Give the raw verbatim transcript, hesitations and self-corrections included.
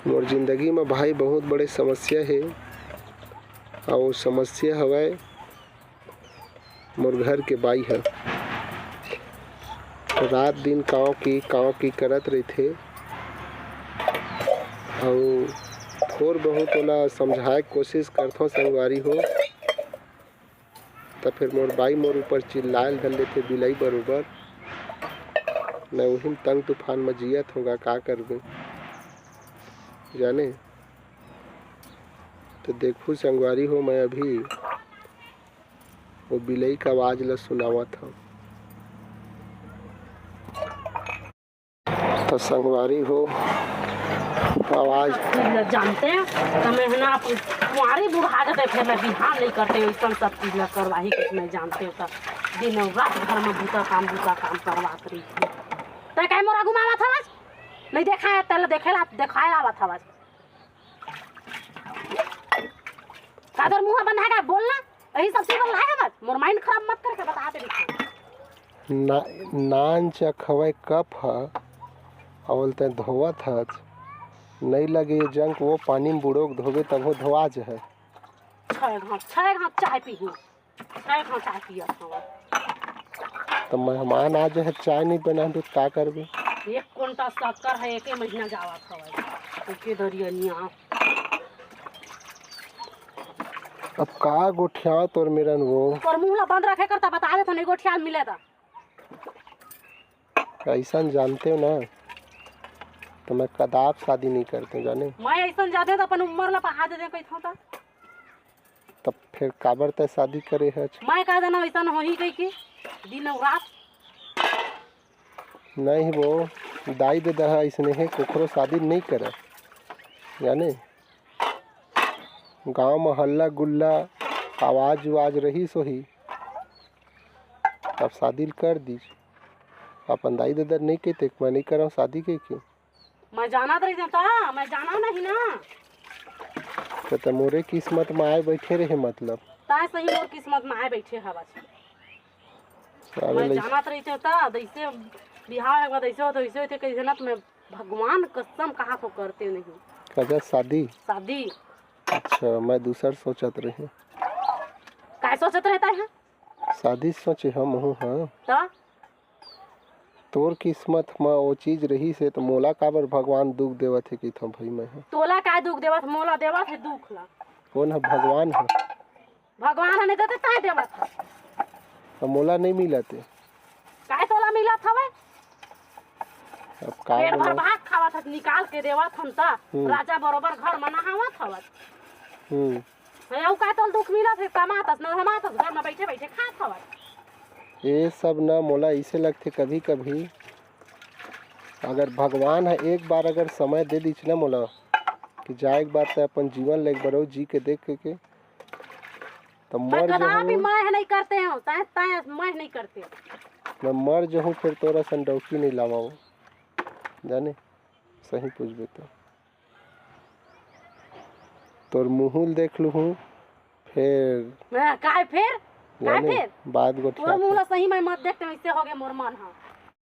मोर जिंदगी म भाई बहुत बड़े समस्या हे, अउ समस्या हवय मोर घर के बाई ह। रात दिन कांव की, कांव की करत रहिथे, अउ थोर बहुत ओला समझाए के कोशिश करथों संगवारी हो, त फेर मोर बाई मोर ऊपर चिल्लाए ल धर लेथे बिलई बरोबर। मैं उही म तंग तूफान म जियत हों गा, का करबे जाने। त देखहू संगवारी हो, मैं अभी वो बिलई का आवाज ल सुनावत हंव। त संगवारी हो, आवाज सब चीज ल जानते हैं, त मैं है ना अपन कुंवारी बुढ़ा जाते, फिर मैं बिहाव नहीं करते, वैसन सब चीज ल करवाही के मैं जानते हो, त दिन अउ रात घर में बूता काम, बूता काम करवात रही थी। तै काहे मोरा घुमावत हवस? नहीं देखाए, तैला देखे ला, देखाए आवत हवस। कादर मुंह बंधा के बोलना, यही सब चीज ला है बस। मोर माइंड खराब मत करके बता दे। ना, नान चखवय कप ह, अवल तैं धोवत हच। नहीं लगे ये जंक, वो पानी में बुड़ो के धोबे तभो धोआ जहे। छह घाट, छह घाट चाय पीहूं, छह घाट चाय पियत हवय। त मेहमान आ जहे, चाय नहीं बना तो का करबे? एक कुंटल शक्कर है, एके महीना जावत हवय, एके दरिया निया। अब का गोठियाव तोर मेरन वो? तोर मुंह ला बंद रखे कर, त बता दे, तो नहीं गोठियाल मिले त। ऐसन जानते हो ना, तो मैं कदाप शादी नहीं करते, जाने। मैं ऐसन जाते तो अपन उम्र ला पहा दे दे कहिथों त। तब फिर काबर तय शादी करे हच? मैं का जाना ऐसन होही कहि के, दिन अउ रात। नहीं वो, दाई ददा ह ऐसने हे, कोखरो शादी नहीं करे, जाने। गांव में हल्ला गुल्ला, आवाज उवाज रहीस होही, तब शादी ल कर दीस। अपन दाई ददा नहीं कहते, मैं नहीं करव शादी कहि के। मैं जानत रहितेंव त, मैं जानव नहीं ना। त, त मोरे किस्मत में आए बैठे रहे मतलब। तय सही मोर किस्मत में आए बैठे हवस। साले मैं लइस- जानत रहितेंव त, जैसे बिहाव एक बार ऐसे होते, वैसे होते, कहिसे ना, त मैं भगवान कसम कहा को करते नहीं। कजा शादी? शादी। अच्छा, मैं दूसर सोचत रहे। काय सोचत रहता है? शादी सोचे हम हूँ, हाँ। त? तोर किस्मत म वो चीज रहीस हे, त मोला काबर भगवान दुख देवत हे कहिथंव भाई मैं ह। तोला काय दुख देवत, मोला देवत हे दुख ला। कोन ह? भगवान ह। भगवान ह नहीं देते, काय देवत ह? त मोला नहीं मिलत हे। काय तोला मिलत हवय? अब का पेट भर बोला? भात खावत हस, निकाल के देवत हन त। हम्म। राजा बरोबर घर म नहावत हवस। हम्म। हे, अउ का तोल दुख मिलत हे? कमात हस, न धमात हस, घर म बैठे बैठे खात हवस। ये सब ना मोला ऐसे लगथे कभी कभी, अगर भगवान ह एक बार अगर समय दे दीच ना मोला कि जाए के बाद तय अपन जीवन ल एक बार अउ जी के देख के, त मैं मर कदापि जहूँ। मैं नहीं करते हूँ, तय, तय मैं नहीं करते। मैं मर जहूँ, फिर तोर असन डौकी नहीं लावव, जाने, सही पूछबे त। तोर मुँह ल देख लूहूँ, फिर मैं, काय फिर? काय जाने, फिर? बात तोर गोठियात मुँह हूँ। ला सही मैं मत देखते, वैसे हो गए मोर मन ह।